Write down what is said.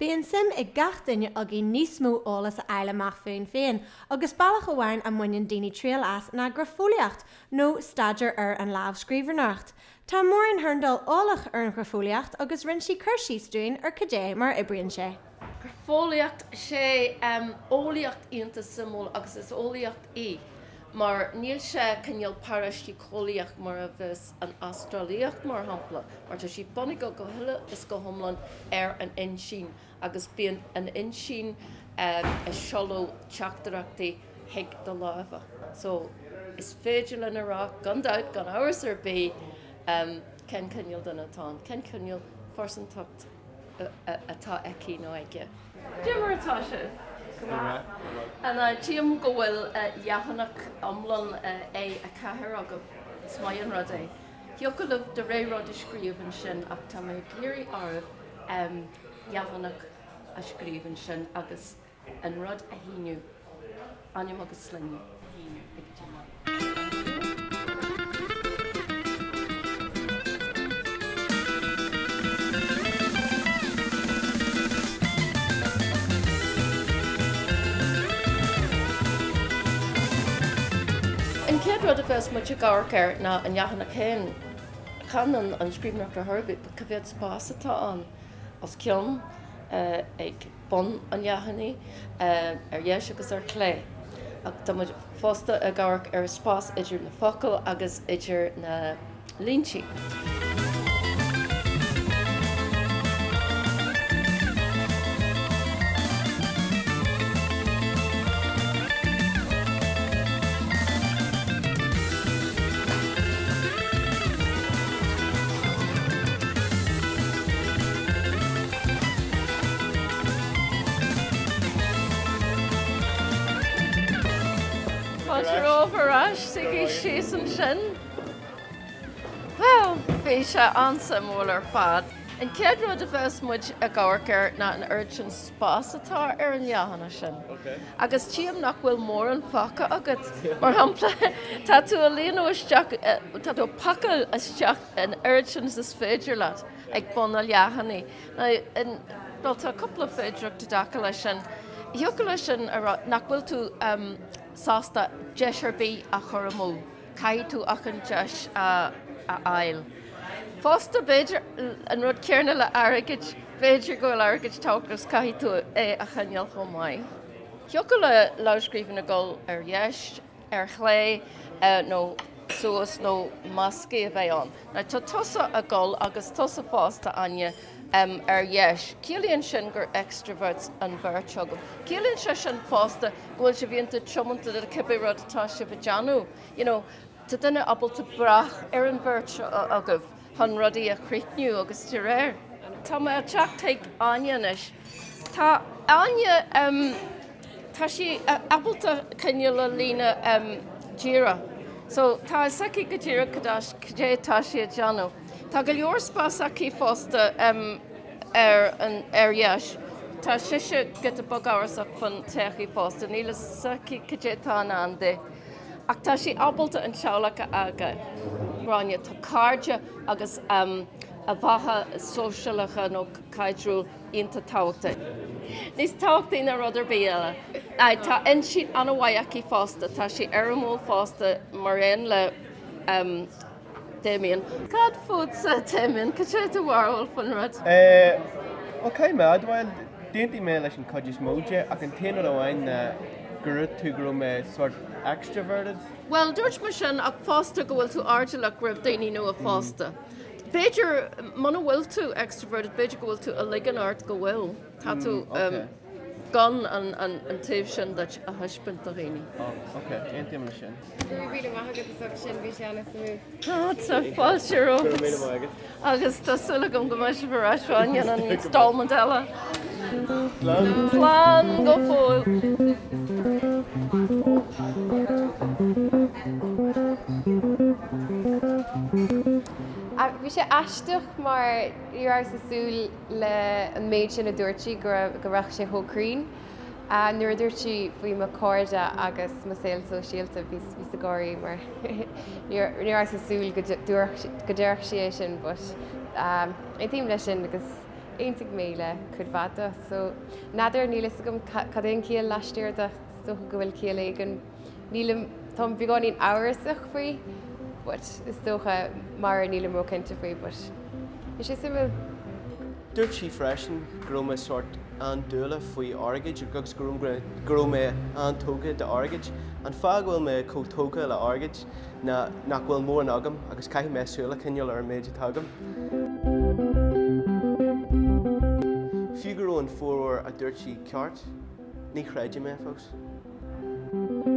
Bíonn suim ag gach duine againn níos mó eolas a fháil amach fúinn féin, agus bealach amháin a mbaineann daoine triail as ná grafeolaíocht, nó staidéar ar an lámhscríbhneoireacht. Tá Maureen Hurndall eolach ar an ghrafeolaíocht agus rinne sí cur síos dúinn ar cad é mar a oibríonn sé. Grafeolaíocht, sé eolaíocht iontach suimiúil agus is eolaíocht í mar níl sé cineál paraisíceolaíoch mar a bheas an astralaíocht mar shampla mar tá sí bunaithe go huile is go hiomlán ar an intinn agus bíonn an intinn ag seoladh teachtaireachtaí chuig do lámha. So, is féidir linn a rá, gan dabht, gan amhras ar bith, cén cineál duine atá ann, cén cineál phearsantacht atá aici nó aige. Cad é mar atá sibh? Go maith. Now, tchím go bhfuil leathanach iomlán A4 agaibh. Is maith an rud é. Thiocfadh libh do rogha rud a scríobh ansin ach tá mé ag iarraidh oraibh leathanach a scríobh ansin agus an rud a shíniú, ainm agus sloinne a shíniú ag deireadh. An chéad rud a bheas muid ag amharc air ná an leathanach féin. Chan an scríbhneoireacht ar chor ar bith, cá mhéad spás atá ann os cionn ag bun an leathanaigh, ar dheis agus ar chlé. Ach tá muid fosta ag amharc ar an spás idir na focail agus idir na líntí. Fáilte romhaibh ar ais, suígí síos ansin. Bhuel, bhí sé an-suimiúil ar fad. An chéad rud a bheas muid ag amharc air ná an oiread sin spás atá ar an leathanach sin. Agus tchím nach bhfuil mórán fágtha agat. Mar shampla, tá tú ag líonadh isteach, tá tú ag pacáil isteach an oiread sin is is féidir leat ag bun an leathanaigh. Now, bhuel, tá cúpla féidearthacht i dtaca leis sin. Thiocfadh leis sin a rá nach bhfuil tú sásta deis ar bith a chur amú. Caithfidh tú achan deis a fháil. Fosta, b'fhéidir, an rud céanna le airgead, b'fhéidir go bhfuil airgead tábhachtach agus caithfidh tú é a choinneáil chomh maith. Thiocfadh le lámhscríbhinn a dhul ar dheis, ar chlé nó suas nó measctha a bheith ann. Now tá tusa ag dul agus tusa fosta, Áine, ar dheis. Ciallaíonn sin gur extroverts an bheirt agaibh. Ciallaíonn sé sin fosta go bhfuil sibh iontach tiomanta do cibé rud atá sibh ag déanamh. You know, tá duine ábalta brath ar an bheirt agaibh chun rudaí a chríochnú agus de réir. Tá mé ag teacht chuig Áine anois. Tá Áine, tá sí ábalta coinneáil le líne díreach. So tá a fhios aici go díreach cad é atá sí ag déanamh. Tá go leor spás aici fosta ar an ar dheis. Tá sise giota beag amhrasach faoin todhchaí fosta, níl a fhios aici cad é atá i ndán di. Ach tá sí ábalta an teaghlach a fhágáil. Gráinne, tá cairde agus a bheatha sóisialacha nó caidriúil iontach tábhachtach. Níos tábhachtaí ná rud ar bith eile. Tá intinn an-mhaith aici fosta. Tá sí éirimiúil fosta mar aon le Damien. Cad fútsa, Damien? Cad é do bharúil faoin rud? Bhuel, caithfidh mé a admháil, d'aontaigh mé leis an chuid is mó de, ach an t-aon rud amháin ná gur dhúirt tú go raibh mé sort extroverted. Bhuel, dúirt mé sin ach fosta go bhfuil tú airdeallach roimh daoine nua fosta. B'fhéidir, muna bhfuil tú extroverted, b'fhéidir go bhfuil tú ag ligean ort go bhfuil. Tá tú gan an taobh sin duit a thaispeáint do dhaoine. Ok, aontaím leis sin. Go raibh míle maith agat as ucht sin, bhí sé an-suimiúil. Tá fáilte romhat agus tá súil agam go mbeidh sibh ar ais fá choinne an installment eile. Slán. Slán go fóill. Bhí sé aisteach mar ní rabhas ag súil le an méid sin a dúirt sí go raibh go raibh sé chomh cruinn. Nuair a dúirt sí faoi mo cairde agus mo saol sóisialta bhíos ag gáirí mar ní rabhas ag súil go déarfadh sí é sin but aontaím leis sin agus. Aontaigh mé le cuid mhaith de. So, n'fheadar, níl fhios agam cad é an ciall laistiar de, is dócha go bhfuil ciall éigin. Nílim, táim beagáinín amhrasach faoi but is dócha mar nílim róchinnte faoi but bhí sé suimiúil. Dúirt sí freisin go raibh mé sórt an-dúileach faoi airgead agus go raibh go raibh mé an-tógtha d'airgead. An fáth go bhfuil mé chomh tógtha le airgead ná nach bhfuil mórán agam agus caithfidh mé súil a choinneáil ar an méid atá agam. Fiú go raibh an formhór a dúirt sí ceart, ní chreidim é fós.